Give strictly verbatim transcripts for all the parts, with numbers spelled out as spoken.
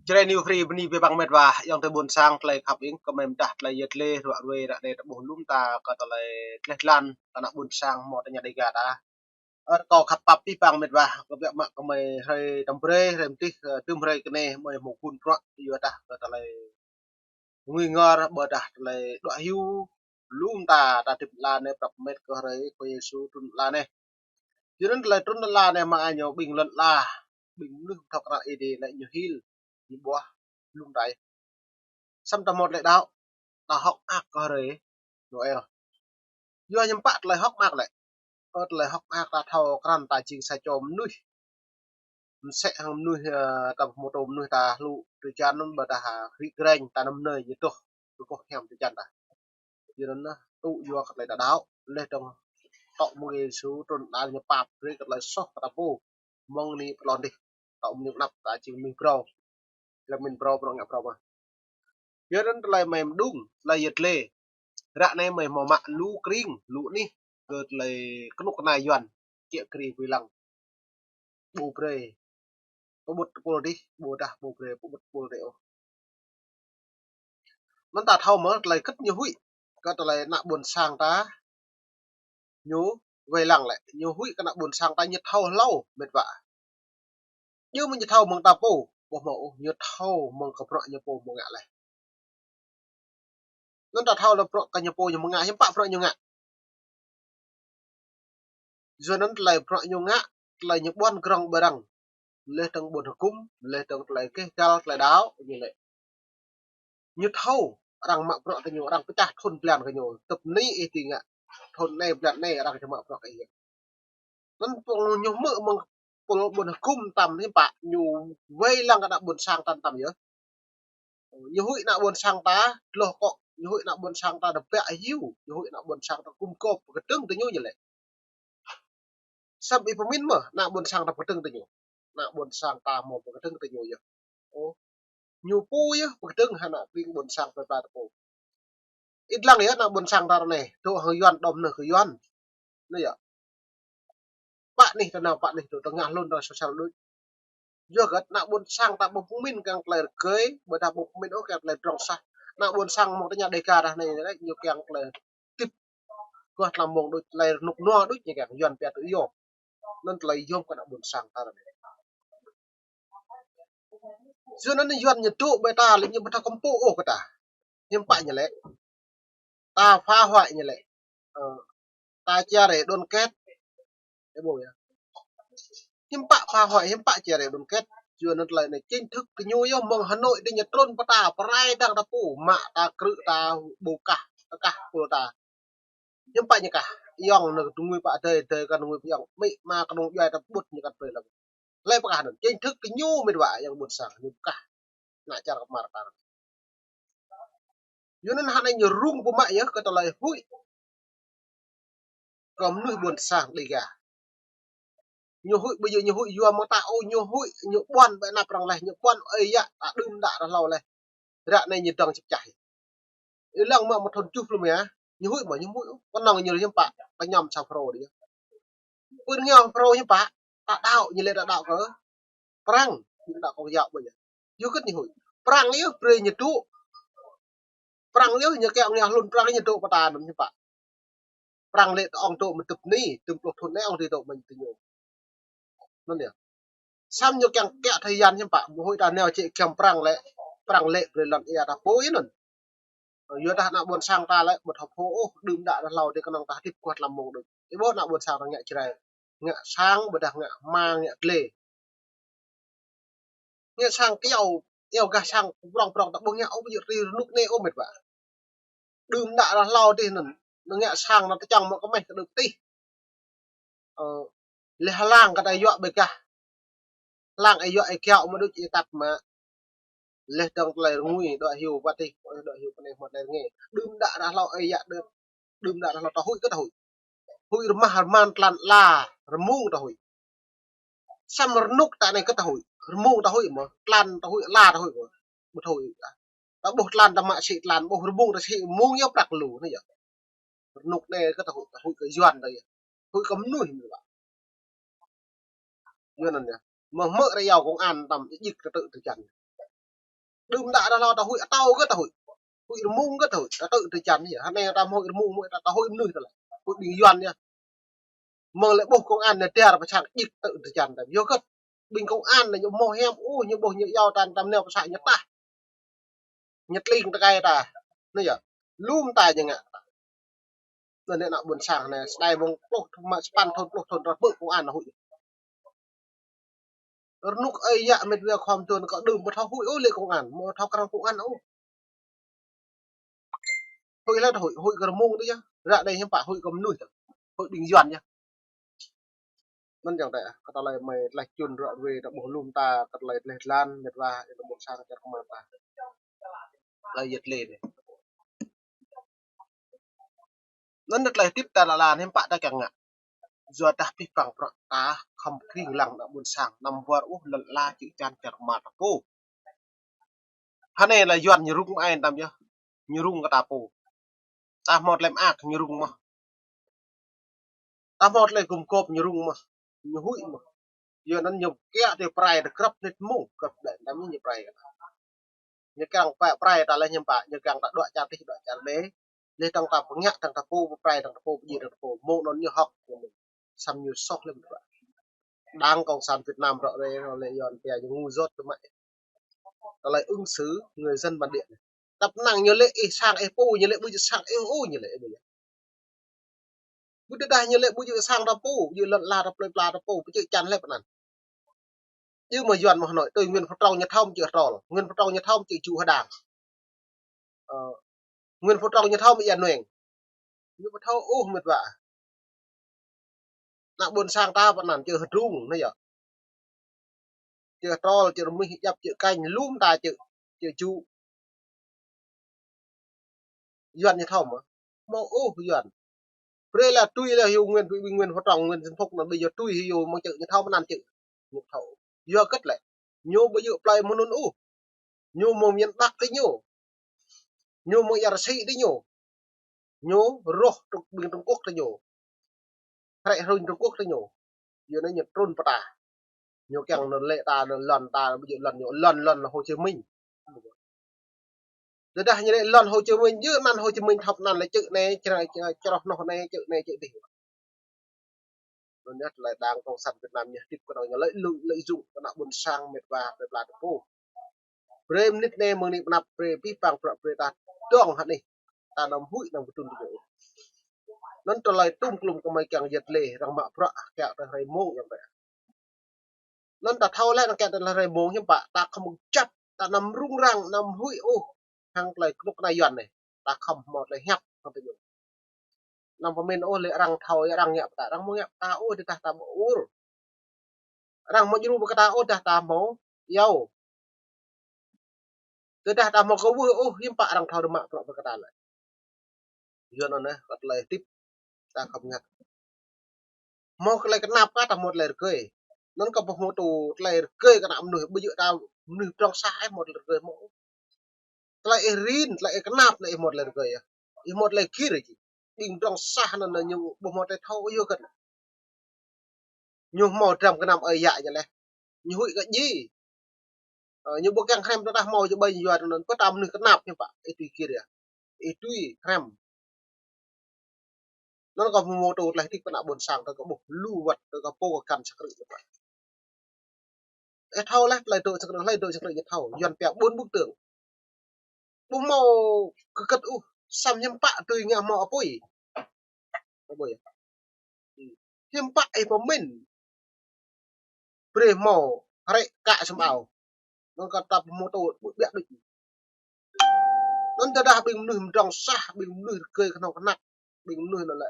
Jrai New Free bơni bĕ ƀing met wa, ayŏng adơi ƀôn sang tơlơi khăp ing, kơmơi mơdah tơlơi yet lĕ, ruă ruai ră anai tơƀuh lŏm ta kơ tơlơi tleh tlan, kơ ană ƀôn sang mơ̆ng tơña Dega ta. Ơ, kâo khăp pap abih ƀing met wa, kơ biă mă kơmơi hrơi tơm brơi, hrơi mơdih, ơ, tơm hrơi kơ anai, mơi mơ̆ng gun prăk, yua dah kơ tơlơi ngui ngor, ƀôdah tơlơi đuaĭ hyu, lŏm ta, ta hơdip lăn anai prăp met kơ hrơi Khua Yêsu trŭn lăn anai. Yua anŭn tơlơi trŭn lăn anai mă ñu ƀing lŏn ala, ƀing mơnuih thâo krăn Ơi Adai lĕ ñu hil, ñu ƀuah lŏm ta. Samơ̆ ta mơ̆ tơlơi đaŏ, ta hơ̆k mơak kơ hrơi Noel. Yua hiư̆m pă tơlơi hơ̆k mơak lĕ. Ơ, tơlơi hơ̆k mơak ta thâo krăn ta jing sa čô mơnuih. Mơsĕ hăng mơnuih, ơ, ta pơhmutu mơnuih ta hlŭ tơjan anŭn ƀôdah, ơ, hrĭ grĕng ta năm nơi ñu tuh, rơgoh hiam tơjan ta. Yua anŭn tŭ yua kơ tơlơi ta đaŏ, laih dơ̆ng tŏ mơ̆ng Yêsu trŭn lăn ñu pap brơi kơ tơlơi soh kơ ta pô. Mơ̆ng anai pơ lŏn adih, tŏ mơ̆ng ñu anăp ta jing mơnuih phrâo. Tơlơi mĭn phrâo, phrâo ngă phrâo mơ̆n. Yua anŭn tơlơi mơi mơđung, tơlơi yet lĕ. Ră anai mơi hmâo mă lu krĭng, lu anih, kơ tơlơi kơnuk kơna Yuan, kiă kriê wai lăng. Ƀu brơi pơƀut tơpul adih, ƀôdah ƀu brơi pơƀut tơpul adih ôh. Anŭn ta thâo mơ̆ tơlơi hơget ñu huĭ kơ tơlơi ană ƀôn sang ta ñu wai lăng lĕ, ñu huĭ kơ ană ƀôn sang ta ñu thâo hlâo met wa. Yua mơ̆ ñu thâo mơ̆ng ta pô, ƀu hmâo ôh, ñu thâo mơ̆ng kơ bruă ñu pô mơ̆ ngă laih. Anŭn ta thâo lĕ bruă kơ ñu pô ñu mơ̆ ngă, hiư̆m pă bruă ñu ngă. Yua anŭn tơlơi bruă ñu ngă, tơlơi ñu ƀuăn grŏng ƀơi arăng. Laih dơ̆ng ƀôn hơkŭm, laih dơ̆ng tơlơi keh gal, tơlơi đaŏ, ñu lĕ. Ñu thâo, arăng mă bruă kơ ñu, arăng pơčah thŭn blan kơ ñu, tơp anai ih tui ngă, thŭn anai blan anai arăng či mă bruă kơ ih. Anŭn pô ñu hmư̆ mơ̆ng pô ƀôn hơkŭm tam hiư̆m pă, ñu wai lăng kơ ană ƀôn sang ta tam yơh. Ñu huĭ ană ƀôn sang ta, tloh kŏ, ñu huĭ ană ƀôn sang ta tơbiă hyu, ñu huĭ ană ƀôn sang ta gum gŏp pơkơdơ̆ng tơ ñu ñu lĕ. Samơ̆ ih pơmĭn mơ̆, ană ƀôn sang ta pơkơdơ̆ng tơ ñu. Ană ƀôn sang ta hmâo pơkơdơ̆ng tơ ñu yơh. Ơ, ñu pô yơh pơkơdơ̆ng hăng ană ƀing ƀôn sang plơi pla ta pô. Ih lăng yơh ană ƀôn sang ta ră anai, dŏ hăng Yuan, đom nơh kơ Yuan. Anai yơh. Pă anih ta nao, pă anih dŏ, ta ngă hlŭn ta sôsel đôč. Yua hơget ană ƀôn sang ta ƀu pơmĭn kiăng tơlơi rơgơi, ƀôdah ƀu pơmĭn ôh kiăng tơlơi pơdrŏng sah. Ană ƀôn sang mơ̆ng tơña Dega ta anai, ñu kiăng tơlơi hơdip kơ tlam mông đôč, tơlơi rơnŭk rơnua đôč ñu kiăng, Yuan pia tự do. Anŭn tơlơi yôm kơ ană ƀôn sang ta ră anai. Yua anŭn Yuan ñu dŏ ƀơi ta lĕ ñu ƀu thâo kơmpŏk ôh kơ ta. Hiư̆m pă ñu lĕ. Ta phá hoại ñu lĕ. Ơ, ta chia rẽ đoàn kết. Ơ, ƀu yơh. Hiư̆m pă phá hoại, hiư̆m pă chia rẽ đoàn kết. Yua anŭn tơlơi anai chính thức kơ ñu yơh mơ̆ng Hà Nội dih ñu trŭn pơ ta, pơrai dăng ta pô, mă ta krư̆ ta ƀu kah, ta kah pô ta. Hiư̆m pă ñu kah, ayŏng nao kơ tơngui pă adơi, adơi kơ tơngui pă ayŏng, amĭ ama kơnung djuai ta pơƀut ñu kăn brơi lăng. Lĕ pơkah anŭn, chính thức kơ ñu met wa ayŏng ƀôn sang, ñu pơkah. Ană čar kơmar ta. Yua anŭn hăng anai ñu rŭng pơmă yơh kơ tơlơi huĭ kơ mơnuih ƀôn sang Dega. Ñu huĭ, ƀu djơ̆ ñu huĭ yua mơ̆ng ta ôh, ñu huĭ, ñu ƀuăn ƀơi anăp arăng laih, ñu ƀuăn ơi yă ta đưm đă rơhlâo laih. Ră anai ñu dơ̆ng čơčah. Ih lăng mă mơ̆ thŭn tơjuh pluh rơma, ñu huĭ mơ̆, ñu huĭ ôh. Kơnơ̆ng ñu hiư̆m pă, kơñăm sa Phrô đôč. Pơ rơngiao Phrô hiư̆m pă, ta đaŏ, ñu lĕ ta đaŏ kơ Prăng, ñu đaŏ kơ yă ƀu yơh. Yua hơget ñu huĭ. Prăng yơh brơi ñu dŏ. Prăng yơh ñu kiăng ngă hlŭn Prăng ñu dŏ pơ ta anŭn hiư̆m pă. Prăng lĕ ta ŏng dŏ mơ̆ng tơp anai, tơm pluh thŭn anai ŏng dŏ mơ̆ng tơ ñu. Anŭn yơh. Samơ̆ ñu kiăng kiă tơhan hiư̆m pă, mơ̆ huĭ ta nao jĕ giăm Prăng lĕ, Prăng lĕ brơi lŏn ia ta pô yơh anŭn. Yua dah ană ƀôn sang ta lĕ, ƀu thâo pô ôh, đưm đă rơhlâo dih kơnơ̆ng ta hơdip kơ tlam mông đôč. Ih ƀuh ană ƀôn sang ta ngă Jrai, ngă sang, ƀôdah ngă hma, ngă glai. Ngă sang kyâo, kyâo gah sang prong prong ta ƀu ngă ôh, ƀu djơ̆ tui rơnŭk anai ôh met wa. Đưm đă rơhlâo dih anŭn, anŭn ngă sang anŭn tơčŏng mă kơmeh kơ đưm tih. Ơ, laih hlang kơ ta yua ƀơi gah. Hlang ih yua ih kyâo mă đôč ih tăp mă. Laih dơ̆ng tơlơi rơngui, đuaĭ hyu pơ adih, đuaĭ hyu pơ anai, hmâo tơlơi rơngai. Đưm đă rơhlâo ih yă đưm, đưm đă rơhlâo ta huĭ kơ ta huĭ. Huĭ rơmah rơman tlan ala, rơmung ta huĭ. Samơ̆ rơnŭk ta anai kơ ta huĭ, rơmung ta huĭ mơ̆, tlan ta huĭ, ala ta huĭ mơ̆, ƀu thâo huĭ. Ta ƀuh tlan ta mă sĭ tlan, ƀuh rơmung ta sĭ, rơmung yơh prăk lu anai yơh. Rơnŭk anai kơ ta huĭ, ta huĭ kơ Yuan ta yơh. Huĭ kơ mơnuih mơ̆. Yua anŭn yơh. Mơ̆ hmư̆ rơyâo công an tam djik tơtư̆ tơčan. Đưm đă đa hlâo ta huĭ atâo kơ ta huĭ. Huĭ rơmung kơ ta huĭ. Ta tŭ tơčan yơh. Hơnai ta mơ̆ huĭ rơmung mơ̆ ta, ta huĭ mơnuih ta lĕ. Huĭ ƀing Yuan yơh. Mơ̆ng lĕ ƀuh công an ne dar pơčang djik tŭ tơčan ta. Yua kơ ƀing công an ne ñu mơ̆ hiam ôh, ñu ƀuh ñu iâu ta, ta nao pơsă ñu tah. Ñu tling tơkai ta. Anai yơh. Lum ta ñu ngă. Anai ană ƀôn sang anai, sơdai mơ̆ng pluh, mă sapăn thun, pluh thun, rơbư̆ công an huĭ. Rơnŭk ơi yă mĕt wa khua mơtuan kơ đưm ƀu thâo huĭ ôh lĕ công an, ƀu thâo krăn công an ôh. Huĭ lĕ huĭ, huĭ kơ rơmung tơ yơh. Ră anai hiư̆m pă huĭ kơ mơnuih tơ. Huĭ ƀing Yuan yơh. Anŭn yơh tơ, kơ tơlơi mơi tlaih čun ră ruai ta ƀuh lum ta, kơ tơlơi tlaih tlan, mĕt wa, ană ƀôn sang čar kơmơi ta. Tơlơi yet lê anai. Anŭn tơlơi tip ta lăi lăn hiư̆m pă ta kiăng ngă. Yua dah pih păng prăk ta khŏm kring lăng ană ƀôn sang, anăm wơr ôh lŏn ala čư̆ čan čar kơmơi ta pô. Hơnai lĕ Yuan ñu rŭng ai tam yơh, ñu rŭng kơ ta pô. Ta hmâo tơlơi mơak ñu rŭng mơ̆n. Ta hmâo tơlơi gum gôp ñu rŭng mơ̆n, ñu huĭ mơ̆n. Yua anŭn ñu kiăng tơ prai tơ grăp nit mông, grăp lĕ tam ñu prai kơ ta. Ñu kiăng pă prai ta lĕ hiư̆m pă, ñu kiăng ta đuaĭ čar tih, đuaĭ čar đê. Lĕ tơ̆ng ta pơngă, tơ̆ng ta pô pơprai, tơ̆ng ta pô pơjing, tơ̆ng ta pô mông anŭn ñu hŏk. Samơ̆ ñu soh lĕ mơ̆n. Đảng Cộng sản Việt Nam ră ruai, ră ruai Yuan pia ñu ngu dốt tơ mă. Tơlơi ứng xử người dân bản địa anai. Tăp năng ñu lĕ ih sang ih pô, ñu lĕ ƀu djơ̆ sang ih ôh, ñu lĕ ƀu djơ̆. Ƀu tơdah ñu lĕ ƀu djơ̆ sang ta pô, ƀu djơ̆ lŏn ala ta plơi pla ta pô, ƀu djơ̆ čan lĕ pơ anŭn. Yua mơ̆ Yuan mơ̆ Hà Nội, tui Nguyễn Phú Trọng ñu thâo mơ̆ čư̆ trol, Nguyễn Phú Trọng ñu thâo mơ̆ čư̆ jŭ hơdang. Ơ, Nguyễn Phú Trọng ñu thâo mơ̆ ia nueng. Ñu ƀu thâo ôh mĕt wa. Ană ƀôn sang ta pơ anŭn čư̆ hơdrung anai yơh. Čư̆ trol, čư̆ rơmih, djăp čư̆ kañ, lum ta čư̆, čư̆ jŭ. Yuan ñu thâo mơ̆? Hmâo ôh Yuan. Brơi lĕ tui lĕ hyu Nguyễn, Nguyễn Phú Trọng, Nguyễn Xuân Phúc anŭn ƀu djơ̆ tui hyu mơ̆ng čư̆ ñu thâo mơ̆n anŭn čư̆. Ñu thâo. Yua kơ lĕ. Ñu ƀu djơ̆ plơi mơnŭn ôh. Ñu mơ̆ng miền Bắc tơ ñu. Ñu mơ̆ng ia Russia tơ ñu. Ñu rŏh Trung, ƀing Trung Quốc tơ ñu. Hrĕ hrŭnh Trung Quốc tơ ñu. Yua anŭn ñu trŭn pơ ta. Ñu kiăng anŭn lĕ ta anŭn lŏn ta, ƀu djơ̆ lŏn ñu, lŏn, lŏn Hồ Chí Minh. Tơdah ñu lĕ lŏn Hồ Chí Minh, djơ̆ anăn Hồ Chí Minh thâo anăn lĕ čư̆ anai, čră, čră, črôh noh anai, čư̆ anai, čư̆ dih. Anŭn yơh tơlơi Đảng Cộng sản Việt Nam ñu hơdip kơnơ̆ng ñu lợi, lợi, lợi dụng kơ ană ƀôn sang mĕt wa, plơi pla ta pô. Brơi mơnit anai mơ̆ng anai pơ anăp brơi pih păng prăk brơi ta dŏng hă anai. Ta anăm huĭ anăm pơtrŭn tơ ñu. Anŭn tơlơi tum klum kơmơi kiăng yet lê, arăng mă prăk kiăng tơ hrơi mông yơh ƀĕ. Anŭn ta thâo lĕ anŭn kiăng tơ hrơi mông hiư̆m pă, ta khŏm čăp, ta anăm rŭng răng, anăm huĭ ôh. Hăng tơlơi kơnuk kơna Yuan anai, ta khŏm hmâo tơlơi hiăp hăng tơ ñu. Anăm pơmĭn ôh lĕ arăng thâo, arăng ngă pơ ta, arăng mơ̆ ngă pơ ta ôh, tơdah ta ƀu ur. Arăng mơ̆ djru pơ kơ ta ôh, tơdah ta hmâo iâu. Tơdah ta hmâo kơwưh ôh, hiư̆m pă arăng thâo rơmă prăk pơ kơ ta lĕ. Yua anŭn yơh, kơ tơlơi hơdip ta khŏm ngă. Hmâo tơlơi kơnap kah ta hmâo tơlơi rơgơi. Anŭn kơ ƀuh hmâo tŭ tơlơi rơgơi kơ ană mơnuih, ƀu djơ̆ ta mơnuih pơdrŏng sah ih hmâo tơlơi rơgơi hmâo. Tơlơi ih rin, tơlơi ih kơnap anŭn ih hmâo tơlơi rơgơi yơh. Ih hmâo tơlơi gir či. Ƀing pơdrŏng sah anŭn ñu ƀu hmâo tơlơi thâo yơh kơ anŭn. Ñu hmâo dram gơnam ơi yă ñu lĕ. Ñu huĭ kơ djai. Ơ, ñu ƀu kiăng hrăm tơdah hmâo či ƀai ñu yua anŭn, pơtăm mơnuih kơnap ñu pă, ih tui gir yơh. Ih tui hrăm. Anŭn kơ hmâo tŭ tơlơi hơdip kơ ană ƀôn sang, tơ kơ ƀuh lu wơ̆t, tơ kơ pô kơ găn săk rơ̆ ñu pă. Ih thâo lĕ tơlơi dŏ săk rơ̆, tơlơi dŏ săk rơ̆ ñu thâo, Yuan pia bốn bức tường. Ƀu hmâo kơ kơ̆t ôh, samơ̆ hiư̆m pă tui ngă hmâo apui. Apui. Hiư̆m pă ih pơmĭn. Brơi hmâo hrĕ kă sum ao. Anŭn kơ ta pơhmô tŭ ƀu ƀiă đôč. Anŭn tơdah ƀing mơnuih pơdrŏng sah, ƀing mơnuih rơgơi kơhnâo kơhnăk, ƀing mơnuih anŭn lĕ.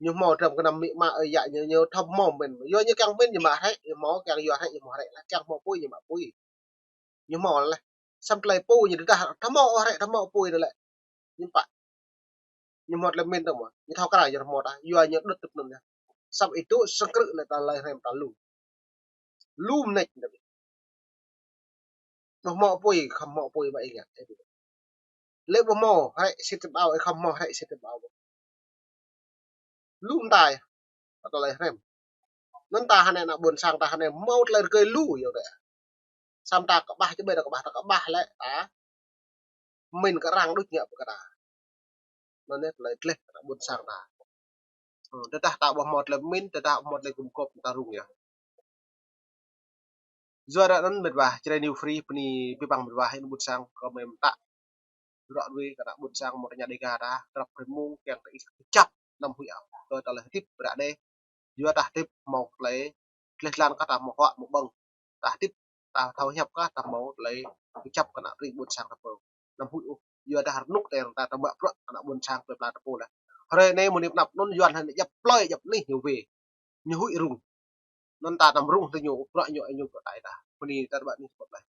Ñu hmâo dram gơnam amĭ ama ơi yă ñu, ñu thâo hmâo mĭn. Yua ñu kiăng mĭn ñu mă hrĕ, ñu hmâo kiăng yua hrĕ, ñu hmâo hrĕ lah, kiăng hmâo apui, ñu mă apui. Ñu hmâo lĕ. Samơ̆ tơlơi pô ñu tơdah, thâo hmâo hrĕ, thâo hmâo apui anŭn lĕ. Ñu pă. Ñu hmâo tơlơi mĭn tơ mơ̆. Ñu thâo krăn ñu hmâo tah. Yua ñu đŭt tŭ anŭn yơh. Samơ̆ ih dŏ sơkrư̆ lĕ tơlơi hrăm ta lu. Lu mơneč tơ. Ƀu hmâo apui, khŏm hmâo apui mă ih ngă. Lĕ ƀu hmâo hrĕ sĭt tơm ao, ih khŏm hmâo hrĕ sĭt tơm ao. Lu mơtai. Tơlơi hrăm. Anŭn ta hơnai ană ƀôn sang ta hơnai hmâo tơlơi rơgơi lu yơh tơ. Samơ̆ ta kơƀah čơ ƀơi ta kơƀah, ta kơƀah lĕ ta min kơ arăng đôč ngă pơ kơ ta. Anŭn yơh tơlơi gleh kơ ană ƀôn sang ta. Ơ, tơdah ta ƀu hmâo tơlơi min, tơdah ƀu hmâo tơlơi gum gôp ta rŭng yơh. Yua dah anŭn mĕt wa, Jrai New Free, bơni abih bang mĕt wa, hĭ ană ƀôn sang, kơ mĕt mơtă. Ră ruai kơ ană ƀôn sang mơ̆ng tơña Dêga ta, krăp rơmung, kiăng ta ih kơjăp, anăm huĭ ôh. Tơl ta lĕ hơdip ră anai. Yua ta hơdip hmâo tơlơi, gleh jơlan kơ ta hmâo huă hmâo ƀơ̆ng. Ta hơdip, ta thâo hiăp kơ ta hmâo tơlơi, kơjăp kơ ană tring ƀôn sang ta pô. Anăm huĭ ôh. Yua dah rơnŭk tơl ta, ta mă bruă ană ƀôn sang plơi pla ta pô lĕ. Hrơi anai mơ̆ng anăp anŭn Yuan hơnai djăp plơi djăp anih ñu wai. Ñu huĭ rŭng. Anŭn ta anăm rŭng tơ ñu, bruă ñu, ñu bruă tai ta. Bơni ta ƀă anih ƀă plơi.